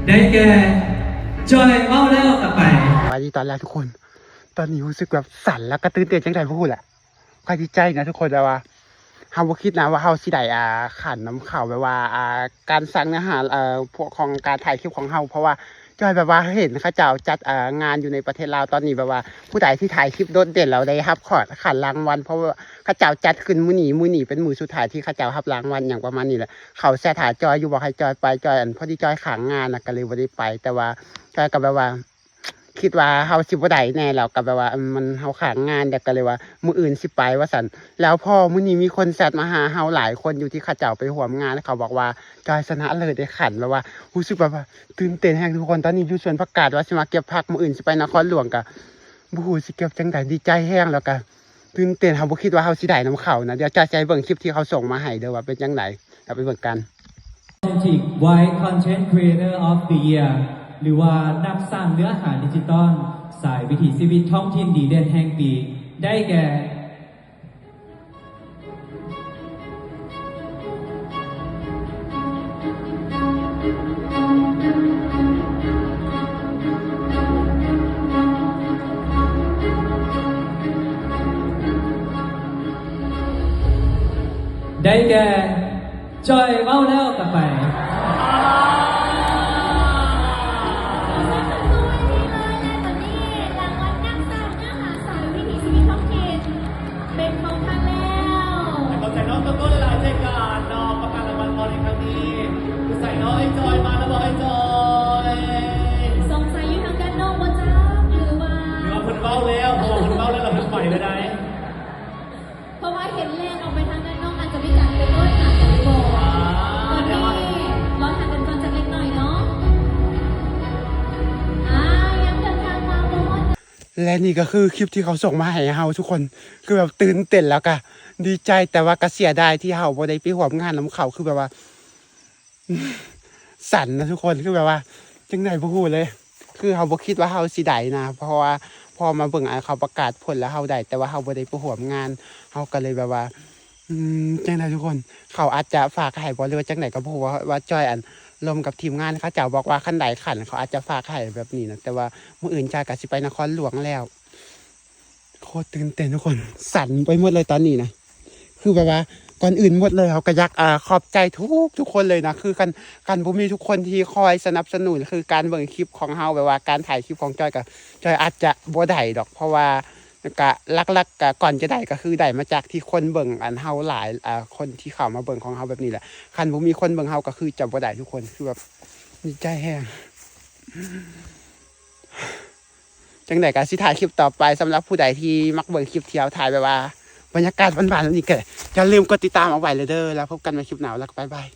ໄດ້ແກ່ ຈ່ອຍເວົ້າແລ້ວກໍໄປ. ສະບາຍດີຕອນແລງທຸກຄົນ. ຕອນນີ້ຮູ້ສຶກແບບສັ່ນ ແລ້ວກໍຕື່ນເຕັ້ນຈັ່ງໃດບໍ່ຮູ້ແຫຼະ. ຂ້ອຍດີໃຈນະທຸກຄົນ ແບບວ່າເຮົາບໍ່ຄິດນະວ່າເຮົາຊິໄດ້ ອ່າ ຂັ້ນນຳເຂົາ ແບບວ່າ ອ່າ ການສ້າງເນື້ອຫາ ເອີ ພວກຂອງການຖ່າຍຄລິບຂອງເຮົາ ເພາະວ່າ ຈ້ອຍແບບວ່າເຫັນເຂົາເຈົ້າຈັດ ເອີ ງານຢູ່ໃນປະເທດລາວຕອນນີ້ ແບບວ່າຜູ້ໃດທີ່ຖ່າຍຄລິບໂດດເດັ່ນແລ້ວໄດ້ຮັບຂອງ ຂັ້ນລາງວັນ ເພາະວ່າເຂົາເຈົ້າຈັດຂຶ້ນມື້ນີ້ ມື້ນີ້ເປັນມື້ສຸດທ້າຍທີ່ເຂົາເຈົ້າຮັບລາງວັນ ຫຍັງປະມານນີ້ແຫຼະ. ເຂົາແຊຖາຈ້ອຍຢູ່ ບອກໃຫ້ຈ້ອຍໄປ ຈ້ອຍ ອັນ ພໍດີຈ້ອຍຄ້າງງານນະ ກໍເລີຍບໍ່ໄດ້ໄປ. ແຕ່ວ່າຈ້ອຍກໍແບບວ່າ ຄິດວ່າເຮົາຊິບໍ່ໄດ້ແນ່ ແລ້ວກໍແບບວ່າ ອືມ ມັນ ເຮົາຄ້າງງານ ແລ້ວກໍເລີຍວ່າມື້ອື່ນຊິໄປວ່າຊັ້ນ. ແລ້ວພໍມື້ນີ້ມີຄົນແຊັດມາຫາເຮົາຫຼາຍຄົນຢູ່ ທີ່ເຂົາເຈົ້າໄປຮ່ວມງານ ເຂົາບອກວ່າ ຈອຍຊະນະເລີດໄດ້ຂັ້ນ ແບບວ່າຮູ້ສຶກແບບວ່າຕື່ນເຕັ້ນແຮງທຸກຄົນ. ຕອນນີ້ຢູ່ສວນຜັກກາດ ວ່າຊິມາເກັບຜັກ ມື້ອື່ນຊິໄປນະຄອນຫຼວງ ກໍບໍ່ຮູ້ຊິເກັບຈັ່ງໃດ ດີໃຈແຮງ ແລ້ວກໍຕື່ນເຕັ້ນ. ເຮົາບໍ່ຄິດວ່າເຮົາຊິໄດ້ນຳເຂົານະ. ດຽວຈອຍຊິໃຫ້ເບິ່ງຄລິບທີ່ເຂົາສົ່ງມາໃຫ້ເດີ້ ວ່າເປັນຈັ່ງໃດ ເຮົາໄປເບິ່ງກັນ. Authentic White Content Creator of the Year ຫຼືວ່ານັກສ້າງເນື້ອຫາດິຈິຕອນ ສາຍວິຖີຊີວິດທ້ອງຖິ່ນດີເດັ່ນແຫ່ງປີ ໄດ້ແກ່ ໄດ້ແກ່ ຈ່ອຍເວົ້າແລ້ວກໍໄປ. ເປັນຂອງທ່ານແລ້ວ. ຂອບໃຈນ້ອງໂຕໂຕ້ຫຼາຍໆ ໃນການເນາະ ປະກາດລາງວັນຂອງເຮົາໃນຄັ້ງນີ້. ຢູ່ໃສເນາະ ໄອ້ຈອຍ ມາແລ້ວບໍ່ ໄອ້ຈອຍ? ສົງໄສຢູ່ທາງດ້ານນອກບໍ່ຈັກ ຫຼືວ່າ ຫຼືວ່າເພິ່ນເວົ້າແລ້ວ ເພາະວ່າເພິ່ນເວົ້າແລ້ວ ແລ້ວເພິ່ນໄປແລ້ວໃດ໋. ເພາະວ່າເຫັນແລ່ນອອກໄປທາງດ້ານນອກ ອາດຈະມີການໄປເບິ່ງ ອາດຈະໄປບອກ. ອ່າ ຕອນນີ້ລໍຖ້າກັນກ່ອນຈັກເລັກນ້ອຍເນາະ. ອ່າ ຍັງເດີນທາງມາບໍ່ຮອດ. ແລະນີ້ກໍຄືຄລິບທີ່ເຂົາສົ່ງມາໃຫ້ເຮົາທຸກຄົນ ຄືແບບຕື່ນເຕັ້ນ ແລ້ວກໍດີໃຈ ແຕ່ວ່າກໍເສຍດາຍທີ່ເຮົາບໍ່ໄດ້ໄປຮ່ວມງານນຳເຂົາ ຄືແບບວ່າ ສັ່ນນະທຸກຄົນ ຄືແບບວ່າຈັ່ງໃດບໍ່ຮູ້ເລີຍ. ຄືເຮົາບໍ່ຄິດວ່າເຮົາຊິໄດ້ນະ ເພາະວ່າພໍມາເບິ່ງ ອ່າ ເຂົາປະກາດຜົນແລ້ວເຮົາໄດ້ ແຕ່ວ່າເຮົາບໍ່ໄດ້ໄປຮ່ວມງານ ເຮົາກໍເລີຍແບບວ່າ ອືມ ຈັ່ງໃດທຸກຄົນ ເຂົາອາດຈະຝາກໃຫ້ບໍ່ ຫຼືວ່າຈັ່ງໃດກໍບໍ່ຮູ້ ວ່າ ວ່າຈ້ອຍ ອັນ ລົມກັບທີມງານ ເຂົາເຈົ້າບອກວ່າຄັນໄດ້ຂັ້ນ ເຂົາອາດຈະຝາກໃຫ້ແບບນີ້ນະ. ແຕ່ວ່າມື້ອື່ນຈ້ອຍກໍຊິໄປນະຄອນຫຼວງແລ້ວ. ໂຄດຕື່ນເຕັ້ນທຸກຄົນ ສັ່ນໄປໝົດເລີຍຕອນນີ້ນະ. ຄືແບບວ່າ ກ່ອນອື່ນໝົດເລີຍ ເຮົາກໍຢາກ ເອີ ຂອບໃຈທຸກໆຄົນເລີຍນະ. ຄືຄັນ ຄັນບໍ່ມີທຸກຄົນທີ່ຄອຍສະໜັບສະໜູນ ຄືການເບິ່ງຄລິບຂອງເຮົາ ແບບວ່າການຖ່າຍຄລິບຂອງຈ້ອຍ ກໍຈ້ອຍອາດຈະບໍ່ໄດ້ດອກ ເພາະວ່າ ກໍຫຼັກໆ ກໍກ່ອນຈະໄດ້ ກໍຄືໄດ້ມາຈາກທີ່ຄົນເບິ່ງ ອັນ ເຮົາຫຼາຍ ອ່າ ຄົນທີ່ເຂົ້າມາເບິ່ງຂອງເຮົາແບບນີ້ແຫຼະ. ຄັນບໍ່ມີຄົນເບິ່ງເຮົາ ກໍຄືຈະບໍ່ໄດ້ທຸກຄົນ. ຄືແບບດີໃຈແຮງ. ຈັ່ງໃດກໍຊິຖ່າຍຄລິບຕໍ່ໄປ. ສຳລັບຜູ້ໃດທີ່ມັກເບິ່ງຄລິບທ່ຽວ ຖ່າຍແບບວ່າບັນຍາກາດຫວານໆແບບນີ້ ກໍຢ່າລືມກົດຕິດຕາມເອົາໄວ້ເລີຍເດີ້. ແລ້ວພົບກັນໃໝ່ຄລິບໜ້າ ແລ້ວກໍບາຍບາຍ.